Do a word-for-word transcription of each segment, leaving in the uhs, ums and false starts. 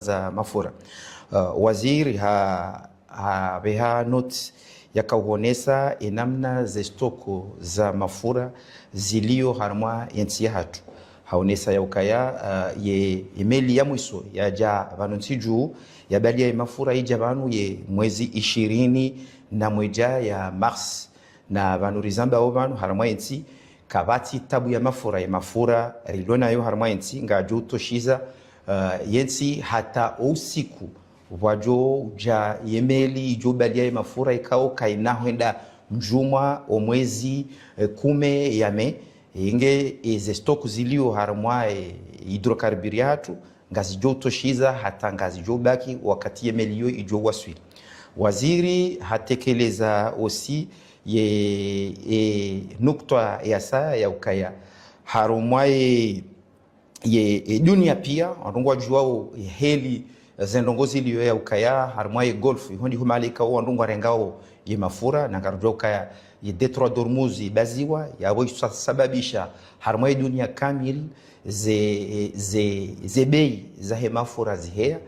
za mafura. Uh, waziri ha, ha beha note yakauhonesa enamna ze stock za mafura zilio harumwa yentsi yahatru. Haonesa yaukaya, uh, ye, ye meli ya mwiso yaja pvanu ntsi juu, yabalia ye mafura ija pvanu ye mwezi ishirini na mweja ya mars. Na pvanu rizambao pvanu harumwa yentsi, kapvatsi tabu ya mafura, ye mafura rilo nayo harumwa yentsi, ngajo utoshiza, uh, yentsi hata ousiku pvwajo uja ye meli ijo balia ye mafura ikao kaina hwenda mjumwa o mwezi, eh, kume ya me. Inge, eh, ze stock zilio harumwa, eh, hydrocarbures yahatru, ngazijo utoshiza hata ngazijo baki wakati ye meli iyo ijo waswili. Waziri hatekeleza osi ye, e, nukta ya saya yaukaya harumwa ye, ye, e, dunia pia, wandru ngwajuao heli ze ndrongoo zilio yaukaya harumwa ye Golfe, iho ndiho mahala ikao wandru ngwarengao ye mafura, na ngarujua ukaya ye détroit d'Ormuz ibaziwa, yapvo isababisha harumwa ye dunia kamili ze, ze, ze bei zahe mafura ziheya.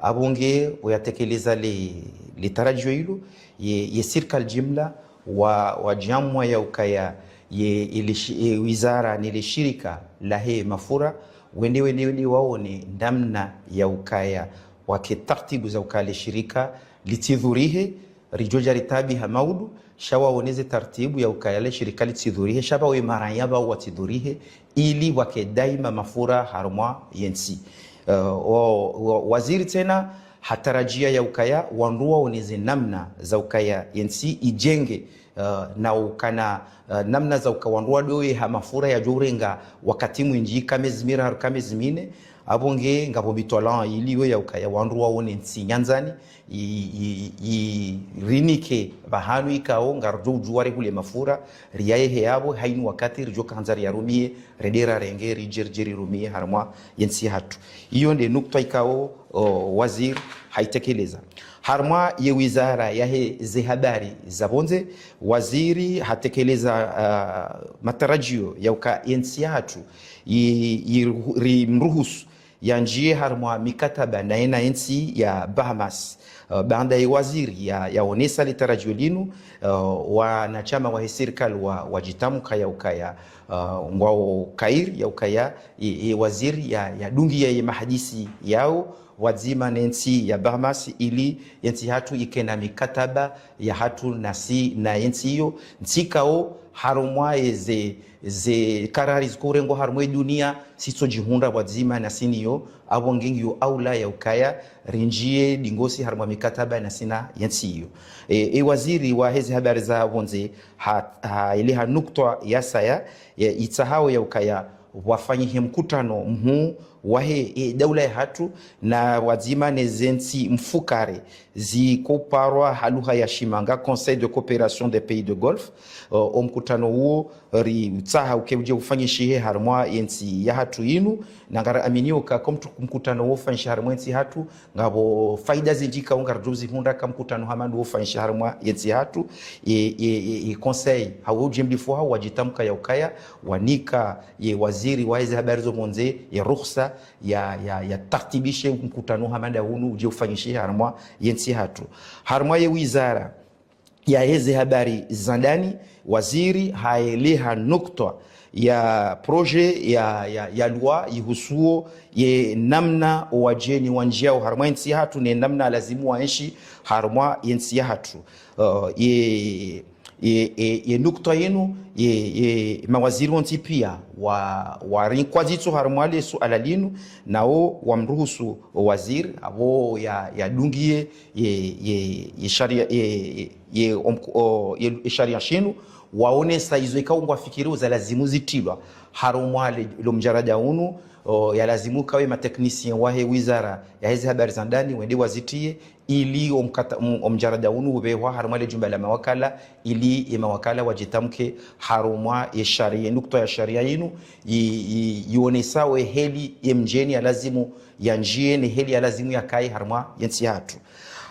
Apvo nge uyatekeleza le, le tarajio ilo, ye, ye sirikali jimla wa, wajiamua yaukaya ye, ye le shi-, ye wizara ne le shirika lahe mafura, wende, wende, wende waone namna yaukaya wake tartibu za ukaya le shirika litsidhurihe, rijo jaritabiha maudu, sha waone ze tartibu yaukaya le shirika litsidhurihe, sha pvawe maranya pvao watsidhurihe, ili wake daima mafura harumwa yentsi. Eh, wa, wa, waziri tsena hatarajia yaukaya wandru waone ze namna za ukaya yentsi ijenge, eh, na ukana, eh, namna za uka wandru wadowe ha mafura yajo urenga wakati mwinji, ka mezi miraru, ka mezi mine, apvo nge ngapvo mitwalaa ilio yaukaya wandru waone ntsi nyandzani, i, i, i, rinike pvahanu ikao ngarujo ujua rehule mafura, riyayehe yapvo, hainu wakati rijo kahandza riyarumie, rende rarenge, rije, rije rirumie harumwa yentsi yahatru. Iyo nde nukta ikao, o, waziri haitekeleza. Harumwa ye wizara yahe ze habari za pvondze, waziri hatekeleza, ah, matarajio yauka yentsi yahatru, i, i, rimruhusu yanjie harumwa mikataba na ena yentsi ya Bahamas. Uh, baanda ye waziri ya, yaonesa le tarajio linu, uh, wanashama wahe sirikali wa, wajitamka yaukaya, uh, ngwao kairi yaukaya, e, e waziri ya, yadungia ye mahadisi yao pvwadzima ne ntsi ya Bahamas ili yentsi yahatru ikena mikataba yahatru nasi na yentsi iyo, ntsi ikao harumwa yeze, ze karari ziko urengwa harumwa ye dunia, sitso jihundra pvwadzima nasi niyo, apvo nge ngiyo aula yaukaya rinjie dingosi harumwa mikataba nasi na yentsi iyo. E, e waziri wahe ze habari za pvondze ha, ha, ile ha nukta ya saya, e, itsahao yaukaya pvwafanyihe mkutano mhuu wahe, e, daula yahatru na pvwadzima ne ze ntsi mfukare ziko parwa ha lugha ya shimanga Conseil de coopération des pays de Golfe. O, o mkutano uo ritsaha uke uje ufanyishihe harumwa yentsi yahatru inu, na ngaraminio ka ko mtu-, mkutano uo ufanyishihe harumwa yentsi yahatru, ngapvo faida zinji ikao ngarijo uzihundra ka mkutano hama nduo ufanyishihe harumwa yentsi yahatru. E, e, e, e conseil, hau ujimlifu hao wajitamka yaukaya, wanika ye waziri wahe ze habari zo pvondze ye ruhusa ya, ya, yatartibishe mkutano hama nda unu uje ufanyishihe harumwa yentsi yahatru. Harumwa ye wizara yahe ze habari za ndani, waziri haeleha nukta ya projet ya, ya, ya loi ihusuo ye namna o wajeni wanjiao harumwa yentsi yahatru ne namna lazimu waenshi harumwa yentsi yahatru. Uh, ye, ye, ye, ye nukta yinu, ye, ye mawaziri wontsi pia wa, warinkwa zitso harumwa le suala linu, nao wamruhusu o waziri apvo ya, yadungie ye, ye, ye sharia, ye, ye, ye, om-, o, ye, ye sharia shinu, waonesa izo ikao ngwafikiri uza lazimu zitilwa harumwa le, lo mjarada unu, o, yalazimu kawe ma technicien wahe wizara yahe ze habari za ndani wende wazitie, ili o mkata-, m-, o mjarada unu ubehwa harumwa le jumba la mawakala, ili ye mawakala wajitamke harumwa ye sharia, nukta ya sharia yinu, i, i, ionesao ye heli ye mjeni yalazimu yanjie ne heli yalazimu yakaye harumwa yentsi yahatru.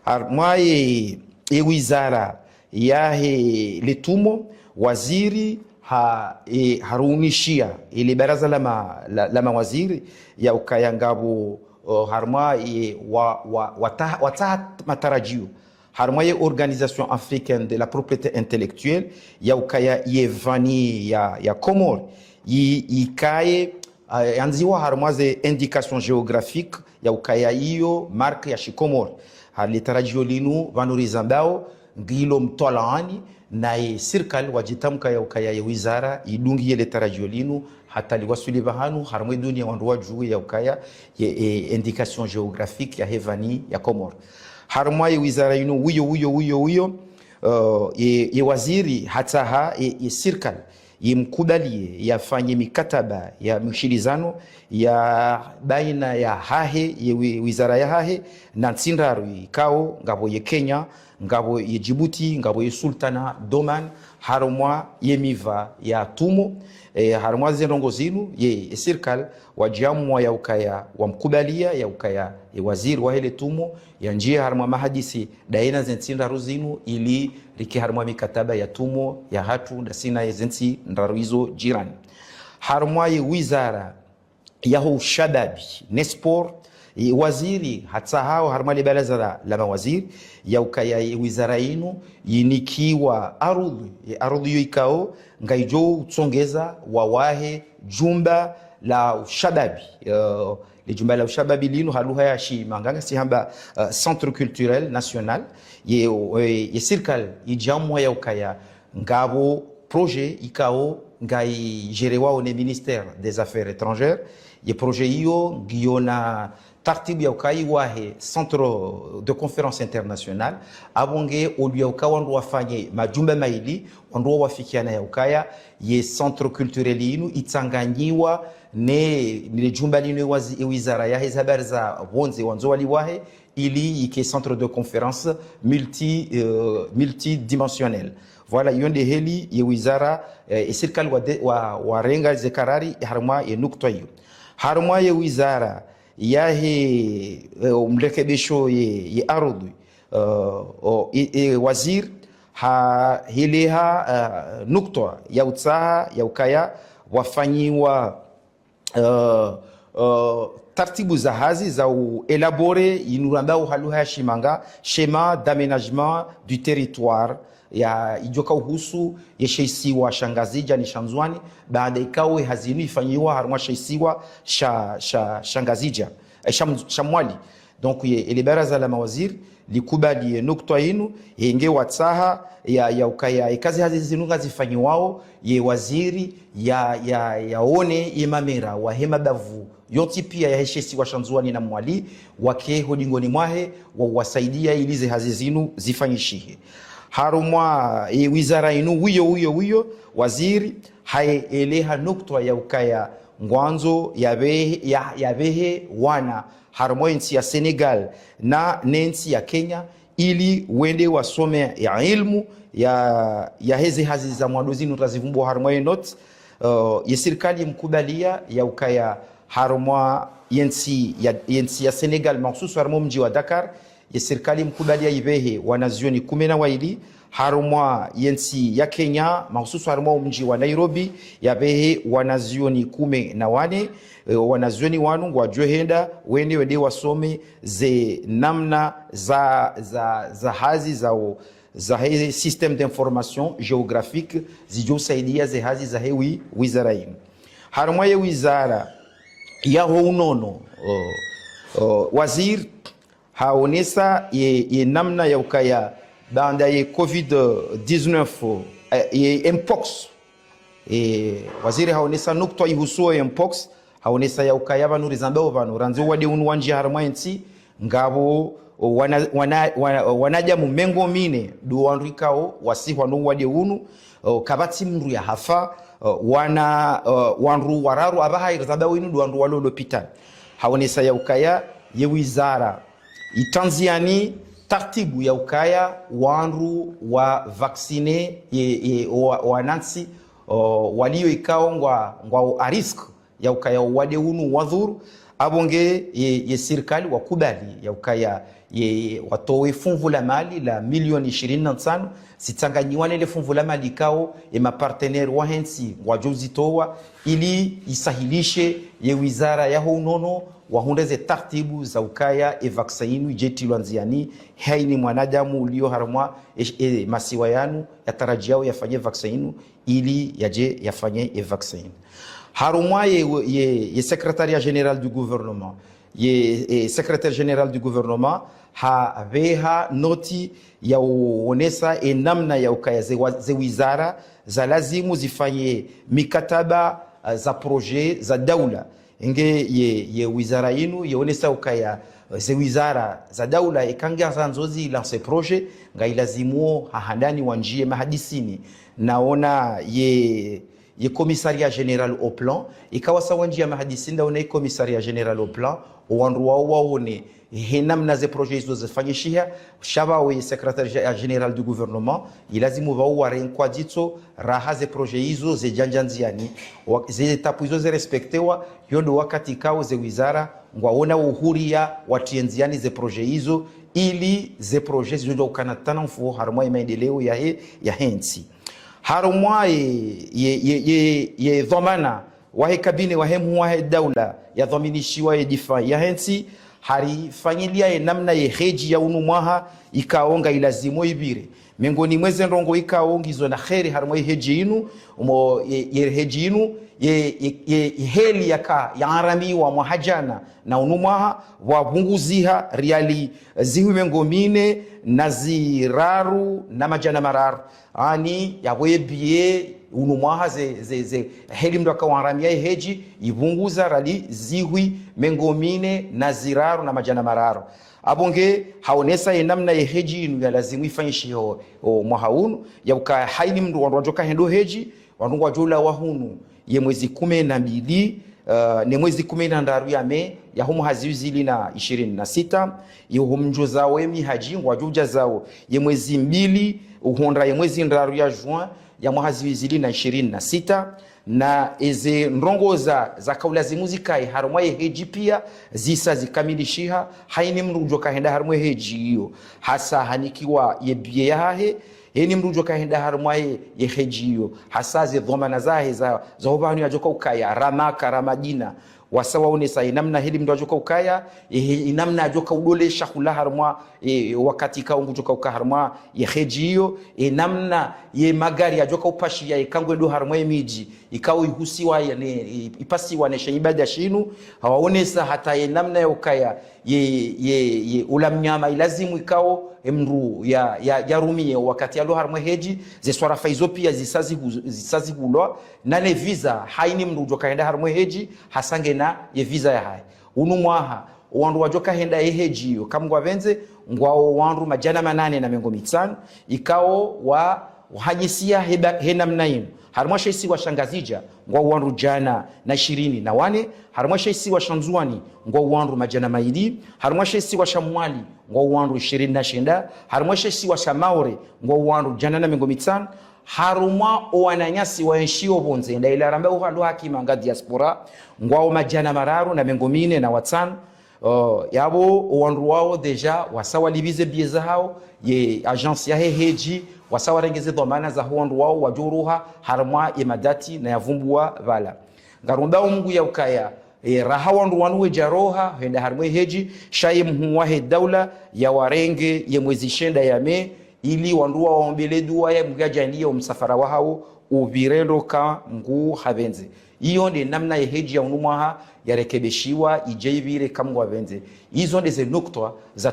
Harumwa ye, ye wizara yahe le tumo, waziri ha, e, haruunishia ele baraza la ma-, la, la mawaziri yaukaya ngapvo o, harumwa ye wa, wa, wata-, watsaha matarajio harumwa ye Organisation Africaine de la Propriété Intellectuelle, ya ukaya ye vani ya, ya Comores, yi, yikaye, ah, yandziwa harumwa ze indication géographique, ya ukaya iyo marque ya shiKomori. Hari le tarajio linu, pvanu rizambao, ngilo mtwalaani, naye sirikali wajitamka ya ukaya ye wizara idungiye le tarajio linu, hata liwaswili pvahanu, harumwa ye dunia wandru wajuwe ya ukaya ye, e, indication géographique yahe vani ya Comores. Harumwa ye wizara inu, wiyo, wiyo, wiyo, wiyo, eh, ye, ye waziri hatsaha ye, ye sirikali yimkubaliye yafanye mikataba ya mishilizano ya baina yahahe, ye wi-, wizara yahahe, na ntsi ndraru ikao, ngapvo ye Kenya, ngapvo ye Djibouti, ngapvo ye Sultanat d'Oman, harumwa ye miva ya tumo. E, harumwa ze ndrongoo zinu, ye, ye sirikali wajiamua ya ukaya wamkubaliya ya ukaya ye waziri wahe le tumo yanjiye harumwa mahadisi daye na ze ntsi ndraru zinu, ili rike harumwa mikataba ya tumo yahatru ndasi naye ze ntsi ndraru izo jirani. Harumwa ye wizara yaho ushababi ne sport, e, waziri hatsahao harumwa le baraza la, la mawaziri, ya ukaya ye wizara inu yinikiwa arudhi, ye arudhi iyo ikao ngayijo utsongeza wawahe jumba la ushababi. Eh, le jumba la ushababi linu ha lugha ya shimanga ngasi hamba, eh, Centre Culturel National. Ye, eh, ye sirikali ijiamua ya ukaya ngapvo projet ikao ngayijerewao ne Ministère des Affaires Étrangères. Ye projet iyo ngiyo na tartibu ya ukaya iwahe Centre de Conférence International, apvo nge oliya ukaya wandru wafanye majumba mayili, wandru wawafikiana ya ukaya ye Centre Culturel inu itsanganyiwa ne, ne jumba linu ye wazi-, ye wizara yahe ze habari za pvondze wandzo waliwahe, ili yike centre de conférence multi, euh, multidimensionnel. Voilà, iyo nde heli ye wizara, eh, ye sirikali wade-, wa, warenga ze karari harumwa ye nukta iyo. Harumwa ye wizara yahe, eh, mrekebisho ye, ye arudhi, eh, o, i, e, waziri ha, heleha, eh, nukta ya utsaha ya ukaya wafanyiwa, eh, eh, tartibu za hazi za u élaborer inu rambao ha lugha ya shimanga schéma d'aménagement du territoire, ya ijoka uhusu ye she isiwa sha Ngazidja ni sha Ndzuani, baada ikao ye hazi inu ifanyiwa harumwa she isiwa sha, sha, sha Ngazidja, eh, sha, sha Mwali. Donc, ye, ele baraza la mawaziri likubali ye nukta inu, ye nge watsaha ya, ya ukaya, ye ka ze hazi zinu ngazifanyiwao, ye waziri ya, ya, yaone ye mamera wahe mabavu yontsi pia yahe she isiwa sha Ndzuani na Mwali, wake ho dingoni mwahe, wa, wasaidia ili ze hazi zinu zifanyishihe. Harumwa ye wizara inu, wiyo, wiyo, wiyo, waziri haeleha nukta ya ukaya ngwandzo yapvehe, ya, yapvehe wana harumwa ye ntsi ya Senegal na, ne ntsi ya Kenya, ili wende wasome ya ilmu ya, yahe ze hazi za mwando zinu razivumbua harumwa ye note. Eh, ye sirikali imkubaliya ya ukaya harumwa ye ntsi ya, ye ntsi ya Senegal, mahususu harumwa mji wa Dakar, ye sirikali imkubaliya ipvehe wanazioni kume na waili, harumwa ye ntsi ya Kenya, mahususu harumwa mji wa Nairobi, yapvehe wanazioni kume na wane. Eh, wanazioni wanu ngwajo henda, wende, wende wasome ze namna za, za, za hazi zao, zahe système d'information géographique, zijo usaidia ze hazi zahe wi-, wizara inu. Harumwa ye wizara yaho unono, o, o, waziri haonesa ye, ye namna ya ukaya baanda ye covid dix-neuf, eh, ye mpox. Eh, waziri haonesa nukta ihusuo ye mpox, haonesa ya ukaya pvanu rizambao pvanu, randzi uwade unu wanjia harumwa ye ntsi, ngapvo, o, wana, wana, wana, wanadamu mengo mine ndo wandru ikao wasihwa no uwade unu, o, kapvatsi mndru yahafa, o, wana, o, wandru wararu apvaha irizambao inu ndo wandru walo lopitali. Haonesa ya ukaya ye wizara itrandziani tartibu ya ukaya wandru wa vacciner ye, ye, wa, wanantsi, o, waliyo ikao ngwa, ngwao à risque ya ukaya uwade unu wadhuru, apvo nge ye, ye sirikali wakubali ya ukaya ye watowe funvu la mali la milioni ishirini na ntsanu, zitsanganyiwa nele funvu la mali ikao ye mapartenaire wahe ntsi ngwadjo uzitowa, ili isahilishe ye wizara yaho unono wahundre ze taratibu za ukaya ye vaccin inu idje itilwa ndziani, haina mwanadamu ulio harumwa e, e, masiwa yanu yatarajiao yafanye vaccin inu, ili yadje yafanye ye vaccin inu. Harumwa ye, ye, ye secrétariat général du gouvernement, ye, e, secrétaire général du gouvernement hapveha noti ya uonesa ye namna ya ukaya ze wa, ze wizara za lazimu zifanye mikataba, ah, za projet za daula. Inge ye, ye wizara inu yeonesa ukaya, eh, ze wizara za daula eka ngazandzo zi lance projet, ngailazimuo ha handani wandjiye mahadisini. Naona ye, ye commissariat général au plan, ika wasa wandjiya mahadisini, ndaona ye commissariat général au plan, owandru wao waone he namna ze projet izo zifanyishiha. Sha pvao ye secrétaire gé-, général du gouvernement, ilazimu pvao warenkwa dzitso raha ze projet izo zedjandja ndziani, wa, ze étape izo zirespectewa, yo ndo wakati ikao ze wizara ngwaona uhuria watie ndziani ze projet izo, ili ze projet zidjo ukana tana mfuo harumwa ye maendeleo yahe, yahe ntsi. Harumwa ye, ye, ye, ye, ye dhwamana wahe kabine wahe mhuu wahe daula yadhwaminishiwa ye difa yahe ntsi, harifanyilia ye namna ye heji ya unu mwaha ikao ngailazimu ipvire. Miongoni mwa ze ndrongoo ikao ngizo na kheri harumwa ye heji inu, umo ye, ye heji inu, ye, ye, ye, ye heli yaka yaharamiwa mwaha jana na unu mwaha, pvwapvunguziha riali zihwi mengo mine na ziraru na madjana mararu. Ani yapvo ye biye unu mwaha ze, ze, ze heli mndru aka uharamia ye heji, ipvunguza riali zihwi mengo mine na ziraru na madjana mararu. Apvo nge haonesa ye namna ye heji inu yalazimu ifanyishihe o, o mwaha unu, ya uka haina mndru wandru wadjoka hwenda heji, wandru ngwadjo ulawa hunu ye mwezi kume na mbili, eh, ne mwezi kume na ndraru ya mai yaho mwaha zihwi zili na ishirini na sita, ye ho mdjo zao ye mihaji ngwadjo udja zao ye mwezi mbili, uhondra ye mwezi ndraru ya juin ya mwaha zihwi zili na ishirini na sita, na eze ndrongoo za, zaka ulazimu zikaye harumwa ye heji pia zisa zikamilishiha, haina mndru udjoka hwenda harumwa ye heji iyo, hasa hanikiwa ye biye yahahe, haina mndru udjoka hwenda harumwa ye, ye heji iyo, hasa ze dhwamana zahe za, za ho pvahanu yadjoka ukaya, ra Maka, ra Madina, wasa waonesa ye namna heli mndru yadjoka ukaya, ye, ye namna yadjoka udolesha hula harumwa, e, wakati ikao ngudjoka uka harumwa ye heji iyo, ye namna ye magari yadjoka upashiya ika ngwendo harumwa ye midji ikao ihusiwa ya ne, i, ipasiwa ne she ibada shinu, hawaonesa hata ye namna ya ukaya ye, ye, ye ula mnyama ilazimu ikao ye mndru ya, ya, yarumiye wakati yalo harumwa ye heji, ze swarafa izo pia zisa zihu-, zisa zihulwa, na ne visa, haina mndru udjoka hwenda harumwa ye heji hasa ngena ye visa yahahe. Unu mwaha, owandru wadjoka hwenda ye heji iyo, eka Mngu yapvendze, ngwao wandru madjana manane na mengo mitsanu, ikao wa, wahanyisiha he ba-, he namna inu. Harumwa she isiwa sha Ngazidja, ngwao wandru djana na ishirini na wane, harumwa she isiwa sha Ndzuwani, ngwao wandru madjana mayili, harumwa she isiwa sha Mwali, ngwao wandru ishirini na shenda, harumwa she isiwa sha Maore, ngwao wandru djana na mengo mitsanu, harumwa owananyasi waenshio pvondze, nda ila ramba uhalo hakima nga diaspora, ngwao madjana mararu na mengo mine na watsanu. Oh, yapvo owandru wao déjà wasa walipvize biye zahao, ye agence yahe heji, wasa warenge ze dhwamana zaho wandru wao wadjo uroha harumwa ye madati na yavumbuwa pvala. Ngaromba o Mngu ya ukaya, e, raha wandru wanu wedja roha, hwenda harumwa ye heji, sha ye mhuu wahe daula yawarenge ye mwezi shenda ya mai, ili wandru waombele dua ye Mngu yadjaanliye o msafara wahao upvire ndo eka Mngu hapvendze. Iyo nde namna ye heji ya unu mwaha yarekebeshiwa idje ipvire eka Mngu hapvendze. Izo nde ze nukta za